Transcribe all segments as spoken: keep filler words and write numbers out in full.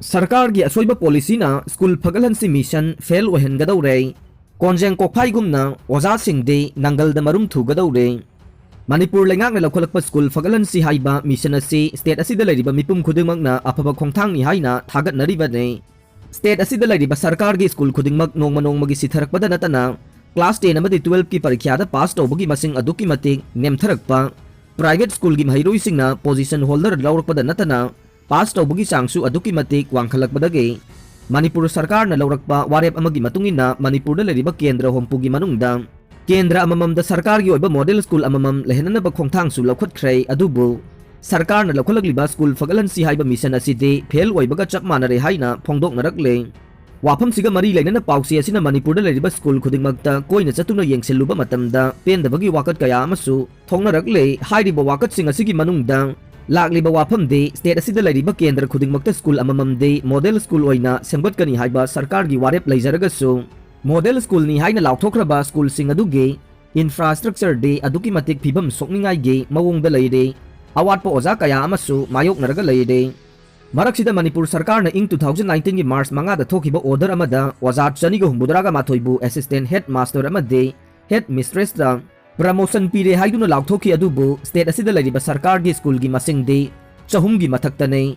ꯁꯔꯀꯥꯔꯒꯤ ꯑꯁꯣꯏꯕ ꯄꯣꯂꯤꯁꯤꯅ school ꯐꯒꯠꯍꯟꯁꯤ mission fail ꯑꯣꯏꯍꯟꯒꯗꯧꯔꯦ꯫ ꯀꯣꯟꯖꯦꯡ ꯀꯣꯛꯐꯥꯏꯒꯨꯝꯅ ꯑꯣꯖꯥꯁꯤꯡꯗꯤ ꯅꯪꯒꯜꯗ ꯃꯔꯨꯝ ꯊꯨꯒꯗꯧꯔꯦ꯫ ꯃꯅꯤꯄꯨꯔ ꯂꯩꯉꯥꯛꯅ ꯂꯧꯈꯠꯂꯛꯄ ꯁ꯭ꯀꯨꯜ ꯐꯒꯠꯍꯟꯁꯤ ꯍꯥꯏꯕ ꯃꯤꯁꯟ ꯑꯁꯤ ꯁ꯭ꯇꯦꯠ ꯑꯁꯤꯗ ꯂꯩꯔꯤꯕ ꯃꯤꯄꯨꯝ ꯈꯨꯗꯤꯡꯃꯛꯅ ꯑꯐꯕ ꯈꯣꯡꯊꯥꯡꯅꯤ ꯍꯥꯏꯅ ꯊꯥꯒꯠꯅꯔꯤꯕꯅꯤ꯫ ꯁ꯭ꯇꯦꯠ ꯑꯁꯤꯗ ꯂꯩꯔꯤꯕ ꯁꯔꯀꯥꯔꯒꯤ ꯁ꯭ꯀꯨꯜ ꯈꯨꯗꯤꯡꯃꯛ ꯅꯣꯡꯃ ꯅꯣꯡꯃꯒꯤ ꯁꯤꯊꯔꯛꯄꯗ ꯅꯠꯇꯅ class ten ꯑꯃꯗꯤ twelve ꯀꯤ ꯄꯔꯤꯈ꯭ꯌꯥꯗ ꯄꯥꯁ ꯇꯧꯕꯒꯤ ꯃꯁꯤꯡ ꯑꯗꯨꯛꯀꯤ ꯃꯇꯤꯛ ꯅꯦꯝꯊꯔꯛꯄ, ꯄ꯭ꯔꯥꯏꯚꯦꯠ ꯁ꯭ꯀꯨꯜꯒꯤ ꯃꯍꯩꯔꯣꯏꯁꯤꯡꯅ ꯄꯣꯖꯤꯁꯟ ꯍꯣꯜꯗꯔ ꯂꯧꯔꯛꯄꯗ ꯅꯠꯇꯅ ꯄꯥꯁ ꯇꯧꯕꯒꯤ ꯆꯥꯡꯁꯨ ꯑꯗꯨꯛꯀꯤ ꯃꯇꯤꯛ ꯋꯥꯡꯈꯠꯂꯛꯄꯗꯒꯤ ꯃꯅꯤꯄꯨꯔ ꯁꯔꯀꯥꯔꯅ ꯂꯧꯔꯛꯄ ꯋꯥꯔꯦꯞ ꯑꯃꯒꯤ ꯃꯇꯨꯡ ꯏꯟꯅ ꯃꯅꯤꯄꯨꯔꯗ ꯂꯩꯔꯤꯕ ꯀꯦꯟꯗ꯭ꯔ ꯍꯨꯝꯐꯨꯒꯤ ꯃꯅꯨꯡꯗ ꯀꯦꯟꯗ꯭ꯔ ꯑꯃꯃꯝꯗ ꯁꯔꯀꯥꯔꯒꯤ ꯑꯣꯏꯕ ꯃꯣꯗꯦꯜ ꯁ꯭ꯀꯨꯜ ꯑꯃꯃꯝ ꯂꯩꯍꯟꯅꯅꯕ ꯈꯣꯡꯊꯥꯡꯁꯨ ꯂꯧꯈꯠꯈ꯭ꯔꯦ꯫ ꯑꯗꯨꯕꯨ ꯁꯔꯀꯥꯔꯅ ꯂꯧꯈꯠꯂꯛꯂꯤꯕ ꯁ꯭ꯀꯨꯜ ꯐꯒꯠꯍꯟꯁꯤ ꯍꯥꯏꯕ ꯃꯤꯁꯟ ꯑꯁꯤꯗꯤ ꯐꯦꯜ ꯑꯣꯏꯕꯒ ꯆꯞ ꯃꯥꯟꯅꯔꯦ ꯍꯥꯏꯅ ꯐꯣꯡꯗꯣꯛꯅꯔꯛꯂꯦ꯫ ꯋꯥꯐꯝꯁꯤꯒ ꯃꯔꯤ ꯂꯩꯅꯅ ꯄꯥꯎꯆꯦ ꯑꯁꯤꯅ ꯃꯅꯤꯄꯨꯔꯗ ꯂꯩꯔꯤꯕ ꯁ꯭ꯀꯨꯜ ꯈꯨꯗꯤꯡꯃꯛꯇ ꯀꯣꯏꯅ ꯆꯠꯇꯨꯅ ꯌꯦꯡꯁꯤꯜꯂꯨꯕ ꯃꯇꯝꯗ ꯄꯦꯟꯗꯕꯒꯤ ꯋꯥꯀꯠ ꯀꯌꯥ ꯑꯃꯁꯨ ꯊꯣꯛꯅꯔꯛꯂꯦ꯫ ꯍꯥꯏꯔꯤꯕ ꯋꯥꯀꯠꯁꯤꯡ ꯑꯁꯤꯒꯤ ꯃꯅꯨꯡꯗ ꯂꯥꯛꯂꯤꯕ ꯋꯥꯐꯝꯗꯤ ꯁ꯭ꯇꯦꯠ ꯑꯁꯤꯗ ꯂꯩꯔꯤꯕ ꯀꯦꯟꯗ꯭ꯔ ꯈꯨꯗꯤꯡꯃꯛꯇ ꯁ꯭ꯀꯨꯜ ꯑꯃꯃꯝꯗꯤ ꯃꯣꯗꯦꯜ ꯁ꯭ꯀꯨꯜ ꯑꯣꯏꯅ ꯁꯦꯝꯒꯠꯀꯅꯤ ꯍꯥꯏꯕ ꯁꯔꯀꯥꯔꯒꯤ ꯋꯥꯔꯦꯞ ꯂꯩꯖꯔꯒꯁꯨ, ꯃꯣꯗꯦꯜ ꯁ꯭ꯀꯨꯜꯅꯤ ꯍꯥꯏꯅ ꯂꯥꯎꯊꯣꯛꯈ꯭ꯔꯕ ꯁ꯭ꯀꯨꯜꯁꯤꯡ ꯑꯗꯨꯒꯤ ꯏꯟꯐ꯭ꯔꯥꯁ꯭ꯇ꯭ꯔꯛꯆꯔꯗꯤ ꯑꯗꯨꯛꯀꯤ ꯃꯇꯤꯛ ꯐꯤꯕꯝ ꯁꯣꯛꯅꯤꯡꯉꯥꯏꯒꯤ ꯃꯑꯣꯡꯗ ꯂꯩꯔꯦ꯫ ꯑꯋꯥꯠꯄ ꯑꯣꯖꯥ ꯀꯌꯥ ꯑꯃꯁꯨ ꯃꯥꯌꯣꯛꯅꯔꯒ ꯂꯩꯔꯦ꯫ ꯃꯔꯛꯁꯤꯗ ꯃꯅꯤꯄꯨꯔ ꯁꯔꯀꯥꯔꯅ ꯏꯪ two thousand nineteen ꯒꯤ ꯃꯥꯔꯆ ꯃꯉꯥꯗ ꯊꯣꯛꯈꯤꯕ ꯑꯣꯔꯗꯔ ꯑꯃꯗ ꯑꯣꯖꯥ ꯆꯅꯤꯒ ꯍꯨꯝꯐꯨꯇꯔꯥꯒ ꯃꯥꯊꯣꯏꯕꯨ ꯑꯦꯁꯤꯁꯇꯦꯟ ꯍꯦꯗ ꯃꯥꯁꯇꯔ ꯑꯃꯗꯤ ꯍꯦꯗ ꯃꯤꯁꯇ꯭ꯔꯦꯁꯇ ꯄ꯭ꯔꯃꯣꯁꯟ ꯄꯤꯔꯦ ꯍꯥꯏꯗꯨꯅ ꯂꯥꯎꯊꯣꯛꯈꯤ꯫ ꯑꯗꯨꯕꯨ ꯁ꯭ꯇꯦꯠ ꯑꯁꯤꯗ ꯂꯩꯔꯤꯕ ꯁꯔꯀꯥꯔꯒꯤ ꯁ꯭ꯀꯨꯜꯒꯤ ꯃꯁꯤꯡꯗꯤ ꯆꯍꯨꯝꯒꯤ ꯃꯊꯛꯇꯅꯤ꯫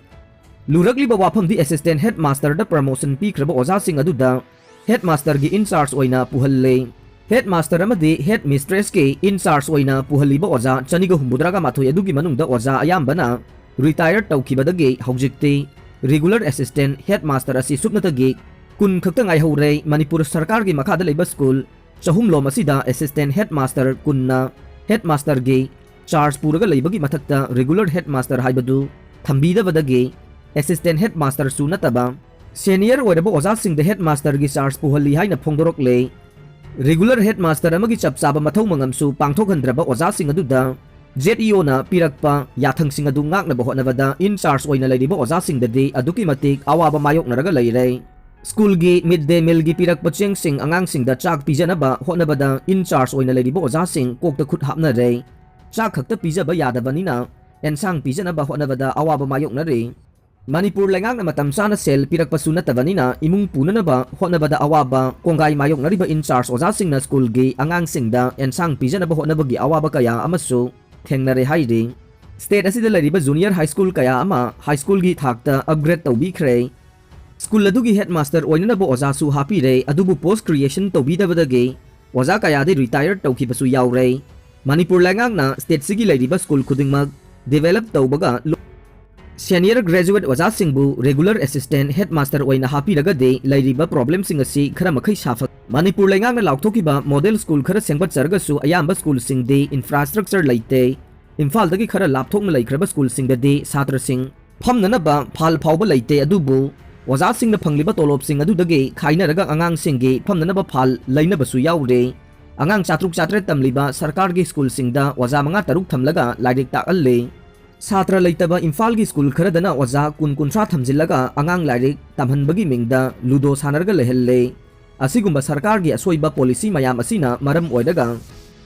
ꯂꯨꯔꯛꯂꯤꯕ ꯋꯥꯐꯝꯗꯤ ꯑꯦꯁꯤꯁꯇꯦꯟ ꯍꯦꯗ ꯃꯥꯁꯇꯔꯗ ꯄ꯭ꯔꯃꯣꯁꯟ ꯄꯤꯈ꯭ꯔꯕ ꯑꯣꯖꯥꯁꯤꯡ ꯑꯗꯨꯗ ꯍꯦꯗ ꯃꯥꯁꯇꯔꯒꯤ ꯏꯟꯆꯥꯔꯖ ꯑꯣꯏꯅ ꯄꯨꯍꯜꯂꯦ꯫ ꯍꯦꯗ ꯃꯥꯁꯇꯔ ꯑꯃꯗꯤ ꯍꯦꯗ ꯃꯤꯁꯇ꯭ꯔꯦꯁꯀꯤ ꯏꯟꯆꯥꯔꯖ ꯑꯣꯏꯅ ꯄꯨꯍꯜꯂꯤꯕ ꯑꯣꯖꯥ ꯆꯅꯤꯒ ꯍꯨꯝꯐꯨꯇꯔꯥꯒ ꯃꯥꯊꯣꯏ ꯑꯗꯨꯒꯤ ꯃꯅꯨꯡꯗ ꯑꯣꯖꯥ ꯑꯌꯥꯝꯕꯅ ꯔꯤꯇꯥꯌꯔ ꯇꯧꯈꯤꯕꯗꯒꯤ ꯍꯧꯖꯤꯛꯇꯤ ꯔꯤꯒꯨꯂꯔ ꯑꯦꯁꯤꯁꯇꯦꯟ ꯍꯦꯗ ꯃꯥꯁꯇꯔ ꯑꯁꯤ ꯁꯨꯞꯅꯇꯒꯤ ꯀꯨꯟ ꯈꯛꯇ ꯉꯥꯏꯍꯧꯔꯦ꯫ ꯃꯅꯤꯄꯨꯔ ꯁꯔꯀꯥꯔꯒꯤ ꯃꯈꯥꯗ ꯂꯩꯕ ꯁ꯭ꯀꯨꯜ ꯆꯍꯨꯝ ꯂꯣꯝ ꯑꯁꯤꯗ ꯑꯦꯁꯤꯁꯇꯦꯟ ꯍꯦꯗ ꯃꯥꯁꯇꯔ ꯀꯨꯟꯅ ꯍꯦꯗ ꯃꯥꯁꯇꯔꯒꯤ ꯆꯥꯔꯖ ꯄꯨꯔꯒ ꯂꯩꯕꯒꯤ ꯃꯊꯛꯇ ꯔꯤꯒꯨꯂꯔ ꯍꯦꯗ ꯃꯥꯁꯇꯔ ꯍꯥꯏꯕꯗꯨ ꯊꯝꯕꯤꯗꯕꯗꯒꯤ ꯑꯦꯁꯤꯁꯇꯦꯟ ꯍꯦꯗ ꯃꯥꯁꯇꯔꯁꯨ ꯅꯠꯇꯕ ꯁꯦꯅꯤꯌꯔ ꯑꯣꯏꯔꯕ ꯑꯣꯖꯥꯁꯤꯡꯗ ꯍꯦꯗ ꯃꯥꯁꯇꯔꯒꯤ ꯆꯥꯔꯖ ꯄꯨꯍꯜꯂꯤ ꯍꯥꯏꯅ ꯐꯣꯡꯗꯣꯔꯛꯂꯦ꯫ ꯔꯤꯒꯨꯂꯔ ꯍꯦꯗ ꯃꯥꯁꯇꯔ ꯑꯃꯒꯤ ꯆꯞ ꯆꯥꯕ ꯃꯊꯧ ꯃꯉꯝꯁꯨ ꯄꯥꯡꯊꯣꯛꯍꯟꯗ꯭ꯔꯕ ꯑꯣꯖꯥꯁꯤꯡ ꯑꯗꯨꯗ ꯖꯦꯠ ꯏ ꯑꯣꯅ ꯄꯤꯔꯛꯄ ꯌꯥꯊꯪꯁꯤꯡ ꯑꯗꯨ ꯉꯥꯛꯅꯕ ꯍꯣꯠꯅꯕꯗ ꯏꯟꯆꯥꯔꯖ ꯑꯣꯏꯅ ꯂꯩꯔꯤꯕ ꯑꯣꯖꯥꯁꯤꯡꯗꯗꯤ ꯑꯗꯨꯛꯀꯤ ꯃꯇꯤꯛ ꯑꯋꯥꯕ ꯃꯥꯌꯣꯛꯅꯔꯒ ꯂꯩꯔꯦ꯫ ꯁ꯭ꯀꯨꯜꯒꯤ ꯃꯤꯗ ꯗꯦ ꯃꯤꯜꯒꯤ ꯄꯤꯔꯛꯄ ꯆꯦꯡꯁꯤꯡ ꯑꯉꯥꯡꯁꯤꯡꯗ ꯆꯥꯛ ꯄꯤꯖꯅꯕ ꯍꯣꯠꯅꯕꯗ ꯏꯟꯆꯥꯔꯖ ꯑꯣꯏꯅ ꯂꯩꯔꯤꯕ ꯑꯣꯖꯥꯁꯤꯡ ꯀꯣꯛꯇ ꯈꯨꯠ ꯍꯥꯞꯅꯔꯦ꯫ ꯆꯥꯛ ꯈꯛꯇ ꯄꯤꯖꯕ ꯌꯥꯗꯕꯅꯤꯅ ꯑꯦꯟꯁꯥꯡ ꯄꯤꯖꯅꯕ ꯍꯣꯠꯅꯕꯗ ꯑꯋꯥꯕ ꯃꯥꯌꯣꯛꯅꯔꯤ꯫ ꯃꯅꯤꯄꯨꯔ ꯂꯩꯉꯥꯛꯅ ꯃꯇꯝ ꯆꯥꯅ ꯁꯦꯜ ꯄꯤꯔꯛꯄꯁꯨ ꯅꯠꯇꯕꯅꯤꯅ, ꯏꯃꯨꯡ ꯄꯨꯅꯅꯕ ꯍꯣꯠꯅꯕꯗ ꯑꯋꯥꯕ ꯀꯣꯡꯒꯥꯏ ꯃꯥꯌꯣꯛꯅꯔꯤꯕ in charge ꯑꯣꯖꯥꯁꯤꯡꯅ ꯁ꯭ꯀꯨꯜꯒꯤ ꯑꯉꯥꯡꯁꯤꯡꯗ ꯑꯦꯟꯁꯥꯡ ꯄꯤꯖꯅꯕ ꯍꯣꯠꯅꯕꯒꯤ ꯑꯋꯥꯕ ꯀꯌꯥ ꯑꯃꯁꯨ ꯊꯦꯡꯅꯔꯦ ꯍꯥꯏꯔꯤ꯫ ꯁ꯭ꯇꯦꯠ ꯑꯁꯤꯗ ꯂꯩꯔꯤꯕ ꯖꯨꯅꯤꯌꯔ ꯍꯥꯏ ꯁ꯭ꯀꯨꯜ ꯀꯌꯥ ꯑꯃ ꯍꯥꯏ ꯁ꯭ꯀꯨꯜꯒꯤ ꯊꯥꯛꯇ ꯑꯞꯒ꯭ꯔꯦꯗ ꯇꯧꯕꯤꯈ꯭ꯔꯦ꯫ ꯁ꯭ꯀꯨꯜ ꯑꯗꯨꯒꯤ ꯍꯦꯗꯃꯥꯁꯇꯔ ꯑꯣꯏꯅꯅꯕ ꯑꯣꯖꯥꯁꯨ ꯍꯥꯞꯄꯤꯔꯦ, ꯑꯗꯨꯕꯨ ꯄꯣꯁ ꯀ꯭ꯔꯤꯌꯦꯁꯟ ꯇꯧꯕꯤꯗꯕꯗꯒꯤ ꯑꯣꯖꯥ ꯀꯌꯥꯗꯤ ꯔꯤꯇꯥꯌꯔ ꯇꯧꯈꯤꯕꯁꯨ ꯌꯥꯎꯔꯦ꯫ ꯃꯅꯤꯄꯨꯔ ꯂꯩꯉꯥꯛꯅ ꯁ꯭ꯇꯦꯠꯁꯤꯒꯤ ꯂꯩꯔꯤꯕ ꯁ꯭ꯀꯨꯜ ꯈꯨꯗꯤꯡꯃꯛ ꯗꯤꯕꯦꯂꯞ ꯇꯧꯕꯒ ꯂꯣ-, senior graduate ꯑꯣꯖꯥꯁꯤꯡꯕꯨ regular assistant headmaster ꯑꯣꯏꯅ ꯍꯥꯞꯄꯤꯔꯒꯗꯤ ꯂꯩꯔꯤꯕ ꯄ꯭ꯔꯣꯕ꯭ꯂꯦꯝꯁꯤꯡ ꯑꯁꯤ ꯈꯔ ꯃꯈꯩ ꯁꯥꯐ-, ꯃꯅꯤꯄꯨꯔ ꯂꯩꯉꯥꯛꯅ ꯂꯥꯎꯊꯣꯛꯈꯤꯕ ꯃꯣꯗꯦꯜ ꯁ꯭ꯀꯨꯜ ꯈꯔ ꯁꯦꯝꯒꯠꯆꯔꯒꯁꯨ ꯑꯌꯥꯝꯕ ꯁ꯭ꯀꯨꯜꯁꯤꯡꯗꯤ ꯏꯟꯐ꯭ꯔꯥꯁ꯭ꯇ꯭ꯔꯛꯆꯔ ꯂꯩꯇꯦ꯫ ꯏꯝꯐꯥꯜꯗꯒꯤ ꯈꯔ ꯂꯥꯞꯊꯣꯛꯅ ꯂꯩꯈ꯭ꯔꯕ ꯁ꯭ꯀꯨꯜꯁꯤꯡꯗꯗꯤ ꯁꯥꯇ꯭ꯔꯁꯤꯡ ꯐꯝꯅꯅꯕ ꯐꯥꯜ ꯐꯥꯎꯕ ꯂꯩꯇꯦ, ꯑꯗꯨꯕꯨ ꯑꯣꯖꯥꯁꯤꯡꯅ ꯐꯪꯂꯤꯕ ꯇꯣꯂꯣꯞꯁꯤꯡ ꯑꯗꯨꯗꯒꯤ ꯈꯥꯏꯅꯔꯒ ꯑꯉꯥꯡꯁꯤꯡꯒꯤ ꯐꯝꯅꯅꯕ ꯐꯥꯜ ꯂꯩꯅꯕꯁꯨ ꯌꯥꯎꯔꯦ꯫ ꯑꯉꯥꯡ ꯆꯥꯇ꯭ꯔꯨꯛ ꯆꯥꯇ꯭ꯔꯦꯠ ꯇꯝꯂꯤꯕ ꯁꯔꯀꯥꯔꯒꯤ ꯁ꯭ꯀꯨꯜꯁꯤꯡꯗ ꯑꯣꯖꯥ ꯃꯉꯥ ꯇꯔꯨꯛ ꯊꯝꯂꯒ ꯂꯥꯏꯔꯤꯛ ꯇꯥꯛꯍꯜꯂꯦ꯫ ꯁꯥꯇ꯭ꯔ ꯂꯩꯇꯕ ꯏꯝꯐꯥꯜꯒꯤ ꯁ꯭ꯀꯨꯜ ꯈꯔꯗꯅ ꯑꯣꯖꯥ ꯀꯨꯟ ꯀꯨꯟꯊ꯭ꯔꯥ ꯊꯝꯖꯤꯜꯂꯒ ꯑꯉꯥꯡ ꯂꯥꯏꯔꯤꯛ ꯇꯝꯍꯟꯕꯒꯤ ꯃꯤꯡꯗ ꯂꯨꯗꯣ ꯁꯥꯟꯅꯔꯒ ꯂꯩꯍꯜꯂꯦ꯫ ꯑꯁꯤꯒꯨꯝꯕ ꯁꯔꯀꯥꯔꯒꯤ ꯑꯁꯣꯏꯕ ꯄꯣꯂꯤꯁꯤ ꯃꯌꯥꯝ ꯑꯁꯤꯅ ꯃꯔꯝ ꯑꯣꯏꯔꯒ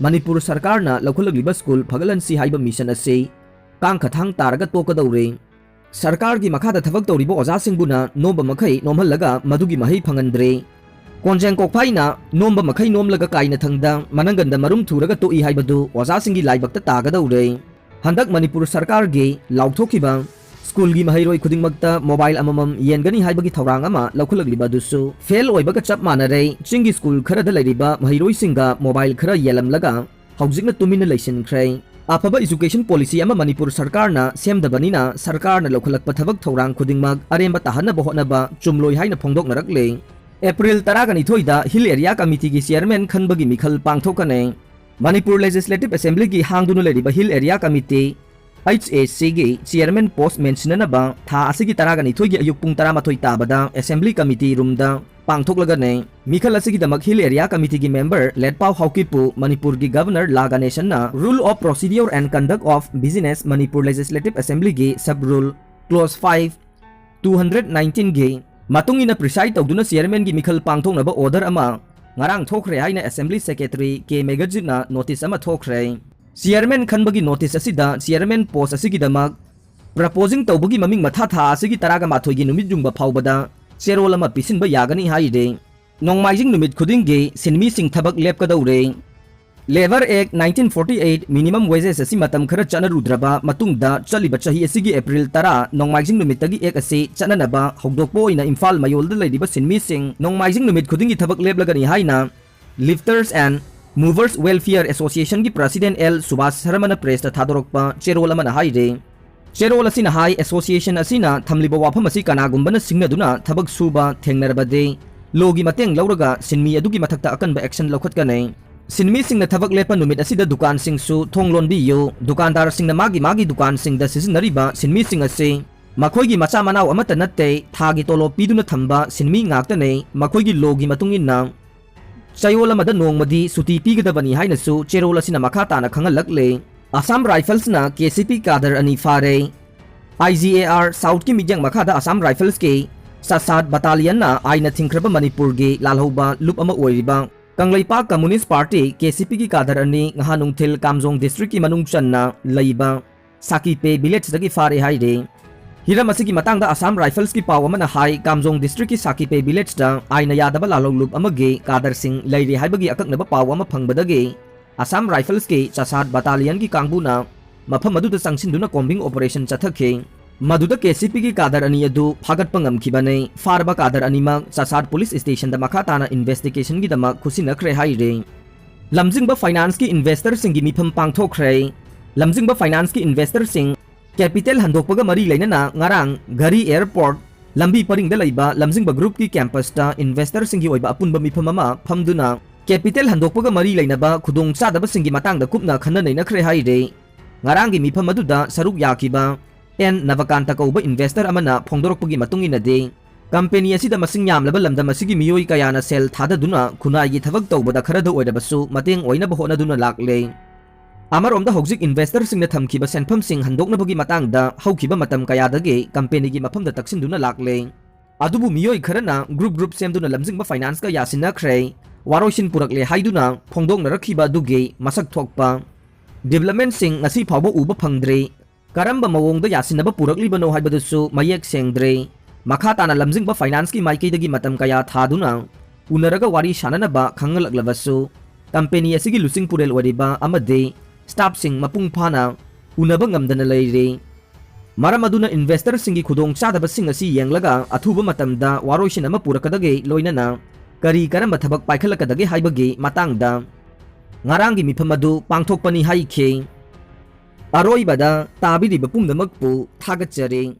ꯃꯅꯤꯄꯨꯔ ꯁꯔꯀꯥꯔꯅ ꯂꯧꯈꯠꯂꯛꯂꯤꯕ ꯁ꯭ꯀꯨꯜ ꯐꯒꯠꯍꯟꯁꯤ ꯍꯥꯏꯕ ꯃꯤꯁꯟ ꯑꯁꯤ ꯀꯥꯡꯈꯊꯥꯡ ꯇꯥꯔꯒ ꯇꯣꯛꯀꯗꯧꯔꯦ꯫ ꯁꯔꯀꯥꯔꯒꯤ ꯃꯈꯥꯗ ꯊꯕꯛ ꯇꯧꯔꯤꯕ ꯑꯣꯖꯥꯁꯤꯡꯕꯨꯅ ꯅꯣꯝꯕ ꯃꯈꯩ ꯅꯣꯝꯍꯜꯂꯒ ꯃꯗꯨꯒꯤ ꯃꯍꯩ ꯐꯪꯍꯟꯗ꯭ꯔꯦ꯫ ꯀꯣꯟꯖꯦꯡ ꯀꯣꯛꯐꯥꯏꯅ ꯅꯣꯝꯕ ꯃꯈꯩ ꯅꯣꯝꯂꯒ ꯀꯥꯏꯅꯊꯪꯗ ꯃꯅꯪꯒꯟꯗ ꯃꯔꯨꯝ ꯊꯨꯔꯒ ꯇꯣꯛꯏ ꯍꯥꯏꯕꯗꯨ ꯑꯣꯖꯥꯁꯤꯡꯒꯤ ꯂꯥꯏꯕꯛꯇ ꯇꯥꯒꯗꯧꯔꯦ꯫ ꯍꯟꯗꯛ ꯃꯅꯤꯄꯨꯔ ꯁꯔꯀꯥꯔꯒꯤ ꯂꯥꯎꯊꯣꯛꯈꯤꯕ ꯁ꯭ꯀꯨꯜꯒꯤ ꯃꯍꯩꯔꯣꯏ ꯈꯨꯗꯤꯡꯃꯛꯇ ꯃꯣꯕꯥꯏꯜ ꯑꯃꯃꯝ ꯌꯦꯟꯒꯅꯤ ꯍꯥꯏꯕꯒꯤ ꯊꯧꯔꯥꯡ ꯑꯃ ꯂꯧꯈꯠꯂꯛꯂꯤꯕ ꯑꯗꯨꯁꯨ ꯐꯦꯜ ꯑꯣꯏꯕꯒ ꯆꯞ ꯃꯥꯟꯅꯔꯦ꯫ ꯆꯤꯡꯒꯤ ꯁ꯭ꯀꯨꯜ ꯈꯔꯗ ꯂꯩꯔꯤꯕ ꯃꯍꯩꯔꯣꯏꯁꯤꯡꯒ ꯃꯣꯕꯥꯏꯜ ꯈꯔ ꯌꯦꯜꯂꯝꯂꯒ ꯍꯧꯖꯤꯛꯅ ꯇꯨꯃꯤꯟꯅ ꯂꯩꯁꯤꯟꯈ꯭ꯔꯦ꯫ ꯑꯐꯕ ꯏꯖꯨꯀꯦꯁꯟ ꯄꯣꯂꯤꯁꯤ ꯑꯃ ꯃꯅꯤꯄꯨꯔ ꯁꯔꯀꯥꯔꯅ ꯁꯦꯝꯗꯕꯅꯤꯅ ꯁꯔꯀꯥꯔꯅ ꯂꯧꯈꯠꯂꯛꯄ ꯊꯕꯛ ꯊꯧꯔꯥꯡ ꯈꯨꯗꯤꯡꯃꯛ ꯑꯔꯦꯝꯕ ꯇꯥꯍꯟꯅꯕ ꯍꯣꯠꯅꯕ ꯆꯨꯝꯂꯣꯏ ꯍꯥꯏꯅ ꯐꯣꯡꯗꯣꯛꯅꯔꯛꯂꯦ꯫ ꯑꯦꯄ꯭ꯔꯤꯜ ꯇꯔꯥꯒ ꯅꯤꯊꯣꯏꯗ ꯍꯤꯜ ꯑꯦꯔꯤꯌꯥ ꯀꯃꯤꯇꯤꯒꯤ ꯆꯤꯌꯔꯃꯦꯟ ꯈꯟꯕꯒꯤ ꯃꯤꯈꯜ ꯄꯥꯡꯊꯣꯛꯀꯅꯤ꯫ ꯃꯅꯤꯄꯨꯔ ꯂꯦꯖꯤꯁꯂꯦꯇꯤꯚ ꯑꯦꯁꯦꯝꯕ꯭ꯂꯤꯒꯤ ꯍꯥꯡꯗꯨꯅ ꯂꯩꯔꯤꯕ hill area committee, H A C, ꯒꯤ ꯆꯤꯌꯔꯃꯦꯟ ꯄꯣꯁ ꯃꯦꯟꯁꯤꯟꯅꯅꯕ ꯊꯥ ꯑꯁꯤꯒꯤ ꯇꯔꯥꯒ ꯅꯤꯊꯣꯏꯒꯤ ꯑꯌꯨꯛ ꯄꯨꯡ ꯇꯔꯥꯃꯥꯊꯣꯏ ꯇꯥꯕꯗ ꯑꯦꯁꯦꯝꯕ꯭ꯂꯤ ꯀꯃꯤꯇꯤ ꯔꯨꯝꯗ ꯄꯥꯡꯊꯣꯛꯂꯒꯅꯤ꯫ ꯃꯤꯈꯜ ꯑꯁꯤꯒꯤꯗꯃꯛ ꯍꯤꯜ ꯑꯦꯔꯤꯌꯥ ꯀꯃꯤꯇꯤꯒꯤ ꯃꯦꯝꯕꯔ ꯂꯦꯠꯄꯥꯎ ꯍꯥꯎꯀꯤꯞꯄꯨ ꯃꯅꯤꯄꯨꯔꯒꯤ ꯒꯚꯔꯅꯔ ꯂꯥ ꯒꯅꯦꯁꯟꯅ Rule of Procedure and Conduct of Business Manipur Legislative Assembly ꯒꯤ sub rule clause five two hundred nineteen ꯒꯤ ꯃꯇꯨꯡ ꯏꯟꯅ ꯄ꯭ꯔꯤꯁꯥꯏꯗ ꯇꯧꯗꯨꯅ ꯆꯤꯌꯔꯃꯦꯟꯒꯤ ꯃꯤꯈꯜ ꯄꯥꯡꯊꯣꯛꯅꯕ ꯑꯣꯔꯗꯔ ꯑꯃ ꯉꯔꯥꯡ ꯊꯣꯛꯈ꯭ꯔꯦ ꯍꯥꯏꯅ ꯑꯦꯁꯦꯝꯕ꯭ꯂꯤ ꯁꯦꯀ꯭ꯔꯦꯇꯔꯤ ꯀꯦ ꯃꯦꯘꯖꯤꯠꯅ ꯅꯣꯇꯤꯁ ꯑꯃ ꯊꯣꯛꯈ꯭ꯔꯦ꯫ ꯆꯤꯌꯔꯃꯦꯟ ꯈꯟꯕꯒꯤ ꯅꯣꯇꯤꯁ ꯑꯁꯤꯗ ꯆꯤꯌꯔꯃꯦꯟ ꯄꯣꯁ ꯑꯁꯤꯒꯤꯗꯃꯛ Proposing ꯇꯧꯕꯒꯤ ꯃꯃꯤꯡ ꯃꯊꯥ ꯊꯥ ꯑꯁꯤꯒꯤ ꯇꯔꯥꯒ ꯃꯥꯊꯣꯏꯒꯤ ꯅꯨꯃꯤꯠ ꯌꯨꯡꯕ ꯐꯥꯎꯕꯗ ꯆꯦꯔꯣꯜ ꯑꯃ ꯄꯤꯁꯤꯟꯕ ꯌꯥꯒꯅꯤ ꯍꯥꯏꯔꯦ꯫ ꯅꯣꯡꯃꯥꯏꯖꯤꯡ ꯅꯨꯃꯤꯠ ꯈꯨꯗꯤꯡꯒꯤ ꯁꯤꯟꯃꯤꯁꯤꯡ ꯊꯕꯛ ꯂꯦꯞꯀꯗꯧꯔꯦ꯫ Labour Act nineteen forty eight minimum wages ꯑꯁꯤ ꯃꯇꯝ ꯈꯔ ꯆꯠꯅꯔꯨꯗ꯭ꯔꯕ ꯃꯇꯨꯡꯗ ꯆꯠꯂꯤꯕ ꯆꯍꯤ ꯑꯁꯤꯒꯤ April ꯇꯔꯥ ꯅꯣꯡꯃꯥꯏꯖꯤꯡ ꯅꯨꯃꯤꯠꯇꯒꯤ Act ꯑꯁꯤ ꯆꯠꯅꯅꯕ ꯍꯧꯗꯣꯛꯄ ꯑꯣꯏꯅ ꯏꯝꯐꯥꯜ ꯃꯌꯣꯜꯗ ꯂꯩꯔꯤꯕ ꯁꯤꯟꯃꯤꯁꯤꯡ ꯅꯣꯡꯃꯥꯏꯖꯤꯡ ꯅꯨꯃꯤꯠ ꯈꯨꯗꯤꯡꯒꯤ ꯊꯕꯛ ꯂꯦꯞꯂꯒꯅꯤ ꯍꯥꯏꯅ Lifters and Movers Welfare Association ꯒꯤ President L ꯁꯨꯕꯥꯁ ꯁꯔꯃꯅ press ꯇ ꯊꯥꯗꯣꯔꯛꯄ ꯆꯦꯔꯣꯜ ꯑꯃꯅ ꯍꯥꯏꯔꯦ꯫ ꯆꯦꯔꯣꯜ ꯑꯁꯤꯅ ꯍꯥꯏ, association ꯑꯁꯤꯅ ꯊꯝꯂꯤꯕ ꯋꯥꯐꯝ ꯑꯁꯤ ꯀꯅꯥꯒꯨꯝꯕꯅ ꯁꯤꯡꯅꯗꯨꯅ ꯊꯕꯛ ꯁꯨꯕ ꯊꯦꯡꯅꯔꯕꯗꯤ law ꯒꯤ ꯃꯇꯦꯡ ꯂꯧꯔꯒ ꯁꯤꯟꯃꯤ ꯑꯗꯨꯒꯤ ꯃꯊꯛꯇ ꯑꯀꯟꯕ action ꯂꯧꯈꯠꯀꯅꯤ꯫ ꯁꯤꯟꯃꯤꯁꯤꯡꯅ ꯊꯕꯛ ꯂꯦꯞꯄ ꯅꯨꯃꯤꯠ ꯑꯁꯤꯗ ꯗꯨꯀꯥꯟꯁꯤꯡꯁꯨ ꯊꯣꯡ ꯂꯣꯟꯕꯤꯌꯨ꯫ ꯗꯨꯀꯥꯟꯗꯥꯔꯁꯤꯡꯅ ꯃꯥꯒꯤ ꯃꯥꯒꯤ ꯗꯨꯀꯥꯟꯁꯤꯡꯗ ꯁꯤꯖꯤꯟꯅꯔꯤꯕ ꯁꯤꯟꯃꯤꯁꯤꯡ ꯑꯁꯤ ꯃꯈꯣꯏꯒꯤ ꯃꯆꯥ ꯃꯅꯥꯎ ꯑꯃꯠꯇ ꯅꯠꯇꯦ, ꯊꯥꯒꯤ ꯇꯣꯂꯣꯞ ꯄꯤꯗꯨꯅ ꯊꯝꯕ ꯁꯤꯟꯃꯤ ꯉꯥꯛꯇꯅꯤ꯫ ꯃꯈꯣꯏꯒꯤ law ꯒꯤ ꯃꯇꯨꯡ ꯏꯟꯅ ꯆꯌꯣꯜ ꯑꯃꯗ ꯅꯣꯡꯃꯗꯤ ꯁꯨꯇꯤ ꯄꯤꯒꯗꯕꯅꯤ ꯍꯥꯏꯅꯁꯨ ꯆꯦꯔꯣꯜ ꯑꯁꯤꯅ ꯃꯈꯥ ꯇꯥꯅ ꯈꯪꯍꯜꯂꯛꯂꯦ꯫ ꯑꯁꯥꯝ ꯔꯥꯏꯐꯜꯁꯅ ꯀꯦ ꯁꯤ ꯄꯤ ꯀꯥꯗꯔ ꯑꯅꯤ ꯐꯥꯔꯦ꯫ ꯑꯥꯏ ꯖꯤ ꯑꯦ ꯑꯥꯔ ꯁꯥꯎꯠꯀꯤ ꯃꯤꯠꯌꯦꯡ ꯃꯈꯥꯗ ꯑꯁꯥꯝ ꯔꯥꯏꯐꯜꯁꯀꯤ ꯆꯁꯥꯠ ꯕꯇꯥꯂꯤꯌꯟꯅ ꯑꯥꯏꯟꯅ ꯊꯤꯡꯈ꯭ꯔꯕ ꯃꯅꯤꯄꯨꯔꯒꯤ ꯂꯥꯜꯍꯧꯕ ꯂꯨꯞ ꯑꯃ ꯑꯣꯏꯔꯤꯕ ꯀꯪꯂꯩꯄꯥꯛ ꯀꯝꯃꯨꯅꯤꯁ꯭ꯠ ꯄꯥꯔꯇꯤ, ꯀꯦ ꯁꯤ ꯄꯤ ꯒꯤ ꯀꯥꯗꯔ ꯑꯅꯤ ꯉꯍꯥ ꯅꯨꯡꯊꯤꯜ ꯀꯥꯝꯖꯣꯡ ꯗꯤꯁꯇ꯭ꯔꯤꯛꯀꯤ ꯃꯅꯨꯡ ꯆꯟꯅ ꯂꯩꯕ ꯁꯥꯀꯤꯄꯦ ꯚꯤꯂꯦꯖꯇꯒꯤ ꯐꯥꯔꯦ ꯍꯥꯏꯔꯦ꯫ ꯍꯤꯔꯝ ꯑꯁꯤꯒꯤ ꯃꯇꯥꯡꯗ ꯑꯁꯥꯝ ꯔꯥꯏꯐꯜꯁꯀꯤ ꯄꯥꯎ ꯑꯃꯅ ꯍꯥꯏ, ꯀꯥꯝꯖꯣꯡ ꯗꯤꯁꯇ꯭ꯔꯤꯛꯀꯤ ꯁꯥꯀꯤꯄꯦ ꯚꯤꯂꯦꯖꯇ ꯑꯥꯏꯟꯅ ꯌꯥꯗꯕ ꯂꯥꯜꯍꯧ ꯂꯨꯞ ꯑꯃꯒꯤ ꯀꯥꯗꯔꯁꯤꯡ ꯂꯩꯔꯤ ꯍꯥꯏꯕꯒꯤ ꯑꯀꯛꯅꯕ ꯄꯥꯎ ꯑꯃ ꯐꯪꯕꯗꯒꯤ ꯑꯁꯥꯝ ꯔꯥꯏꯐꯜꯁꯀꯤ ꯆꯁꯥꯠ ꯕꯇꯥꯂꯤꯌꯟꯒꯤ ꯀꯥꯡꯕꯨꯅ ꯃꯐꯝ ꯑꯗꯨꯗ ꯆꯪꯁꯤꯟꯗꯨꯅ combing operation ꯆꯠꯊꯈꯤ꯫ ꯃꯗꯨꯗ ꯀꯦ ꯁꯤ ꯄꯤꯒꯤ ꯀꯥꯗꯔ ꯑꯅꯤ ꯑꯗꯨ ꯐꯥꯒꯠꯄ ꯉꯝꯈꯤꯕꯅꯤ꯫ ꯐꯥꯔꯕ ꯀꯥꯗꯔ ꯑꯅꯤꯃꯛ ꯆꯁꯥꯠ ꯄꯨꯂꯤꯁ ꯁ꯭ꯇꯦꯁꯟꯗ ꯃꯈꯥ ꯇꯥꯅ investigationꯒꯤꯗꯃꯛ ꯈꯨꯠꯁꯤꯟꯅꯈ꯭ꯔꯦ ꯍꯥꯏꯔꯤ꯫ ꯂꯝꯖꯤꯡꯕ ꯐꯥꯏꯅꯥꯟꯁꯀꯤ ꯏꯟꯚꯦꯁꯇꯔꯁꯤꯡꯒꯤ ꯃꯤꯐꯝ ꯄꯥꯡꯊꯣꯛꯈ꯭ꯔꯦ꯫ ꯂꯝꯖꯤꯡꯕ ꯐꯥꯏꯅꯥꯟꯁꯀꯤ ꯏꯟꯚꯦꯁꯇꯔꯁꯤꯡ capital ꯍꯟꯗꯣꯛꯄꯒ ꯃꯔꯤ ꯂꯩꯅꯅ ꯉꯔꯥꯡ ꯘꯔꯤ airport ꯂꯝꯕꯤ ꯄꯔꯤꯡꯗ ꯂꯩꯕ ꯂꯝꯖꯤꯡꯕ groupꯀꯤ campusꯇ investorꯁꯤꯡꯒꯤ ꯑꯣꯏꯕ ꯑꯄꯨꯟꯕ ꯃꯤꯐꯝ ꯑꯃ ꯐꯝꯗꯨꯅ capital ꯍꯟꯗꯣꯛꯄꯒ ꯃꯔꯤ ꯂꯩꯅꯕ ꯈꯨꯗꯣꯡꯆꯥꯗꯕꯁꯤꯡꯒꯤ ꯃꯇꯥꯡꯗ ꯀꯨꯞꯅ ꯈꯟꯅ ꯅꯩꯅꯈ꯭ꯔꯦ ꯍꯥꯏꯔꯤ꯫ ꯉꯔꯥꯡꯒꯤ ꯃꯤꯐꯝ ꯑꯗꯨꯗ ꯁꯔꯨꯛ ꯌꯥꯈꯤꯕ ꯑꯦꯟ ꯅꯕꯀꯥꯟꯇ ꯀꯧꯕ investor ꯑꯃꯅ ꯐꯣꯡꯗꯣꯔꯛꯄꯒꯤ ꯃꯇꯨꯡ ꯏꯟꯅꯗꯤ, company ꯑꯁꯤꯗ ꯃꯁꯤꯡ ꯌꯥꯝꯂꯕ ꯂꯝꯗꯝ ꯑꯁꯤꯒꯤ ꯃꯤꯑꯣꯏ ꯀꯌꯥꯅ ꯁꯦꯜ ꯊꯥꯗꯗꯨꯅ ꯈꯨꯟꯅꯥꯏꯒꯤ ꯊꯕꯛ ꯇꯧꯕꯗ ꯈꯔꯗ ꯑꯣꯏꯔꯕꯁꯨ ꯃꯇꯦꯡ ꯑꯣꯏꯅꯕ ꯍꯣꯠꯅꯗꯨꯅ ꯂꯥꯛꯂꯦ꯫ ꯑꯃꯔꯣꯝꯗ ꯍꯧꯖꯤꯛ investorꯁꯤꯡꯅ ꯊꯝꯈꯤꯕ ꯁꯦꯟꯐꯝꯁꯤꯡ ꯍꯟꯗꯣꯛꯅꯕꯒꯤ ꯃꯇꯥꯡꯗ ꯍꯧꯈꯤꯕ ꯃꯇꯝ ꯀꯌꯥꯗꯒꯤ companyꯒꯤ ꯃꯐꯝꯗ ꯇꯛꯁꯤꯟꯗꯨꯅ ꯂꯥꯛꯂꯦ꯫ ꯑꯗꯨꯕꯨ ꯃꯤꯑꯣꯏ ꯈꯔꯅ group group ꯁꯦꯝꯗꯨꯅ ꯂꯝꯖꯤꯡꯕ ꯐꯥꯏꯅꯥꯟꯁꯀ ꯌꯥꯁꯤꯟꯅꯈ꯭ꯔꯦ, ꯋꯥꯔꯣꯏꯁꯤꯟ ꯄꯨꯔꯛꯂꯦ ꯍꯥꯏꯗꯨꯅ ꯐꯣꯡꯗꯣꯛꯅꯔꯛꯈꯤꯕ ꯑꯗꯨꯒꯤ ꯃꯁꯛ ꯊꯣꯛꯄ developmentꯁꯤꯡ ꯉꯁꯤ ꯐꯥꯎꯕ ꯎꯕ ꯐꯪꯗ꯭ꯔꯤ꯫ ꯀꯔꯝꯕ ꯃꯑꯣꯡꯗ ꯌꯥꯁꯤꯟꯅꯕ ꯄꯨꯔꯛꯂꯤꯕꯅꯣ ꯍꯥꯏꯕꯗꯨꯁꯨ ꯃꯌꯦꯛ ꯁꯦꯡꯗ꯭ꯔꯦ꯫ ꯃꯈꯥ ꯇꯥꯅ ꯂꯝꯖꯤꯡꯕ ꯐꯥꯏꯅꯥꯟꯁꯀꯤ ꯃꯥꯏꯀꯩꯗꯒꯤ ꯃꯇꯝ ꯀꯌꯥ ꯊꯥꯗꯨꯅ ꯎꯅꯔꯒ ꯋꯥꯔꯤ ꯁꯥꯅꯅꯕ ꯈꯪꯍꯜꯂꯛꯂꯕꯁꯨ, ꯀꯝꯄꯦꯅꯤ ꯑꯁꯤꯒꯤ ꯂꯨꯆꯤꯡ ꯄꯨꯔꯦꯜ ꯑꯣꯏꯔꯤꯕ ꯑꯃꯗꯤ ꯁ꯭ꯇꯥꯐꯁꯤꯡ ꯃꯄꯨꯡ ꯐꯥꯅ ꯎꯅꯕ ꯉꯝꯗꯅ ꯂꯩꯔꯤ꯫ ꯃꯔꯝ ꯑꯗꯨꯅ ꯏꯟꯚꯦꯁꯇꯔꯁꯤꯡꯒꯤ ꯈꯨꯗꯣꯡꯆꯥꯗꯕꯁꯤꯡ ꯑꯁꯤ ꯌꯦꯡꯂꯒ ꯑꯊꯨꯕ ꯃꯇꯝꯗ ꯋꯥꯔꯣꯏꯁꯤꯟ ꯑꯃ ꯄꯨꯔꯛꯀꯗꯒꯦ, ꯂꯣꯏꯅꯅ ꯀꯔꯤ ꯀꯔꯝꯕ ꯊꯕꯛ ꯄꯥꯏꯈꯠꯂꯛꯀꯗꯒꯦ ꯍꯥꯏꯕꯒꯤ ꯃꯇꯥꯡꯗ ꯉꯔꯥꯡꯒꯤ ꯃꯤꯐꯝ ꯑꯗꯨ ꯄꯥꯡꯊꯣꯛꯄꯅꯤ ꯍꯥꯏꯈꯤ꯫ ꯑꯔꯣꯏꯕꯗ ꯇꯥꯕꯤꯔꯤꯕ ꯄꯨꯝꯅꯃꯛꯄꯨ ꯊꯥꯒꯠꯆꯔꯤ꯫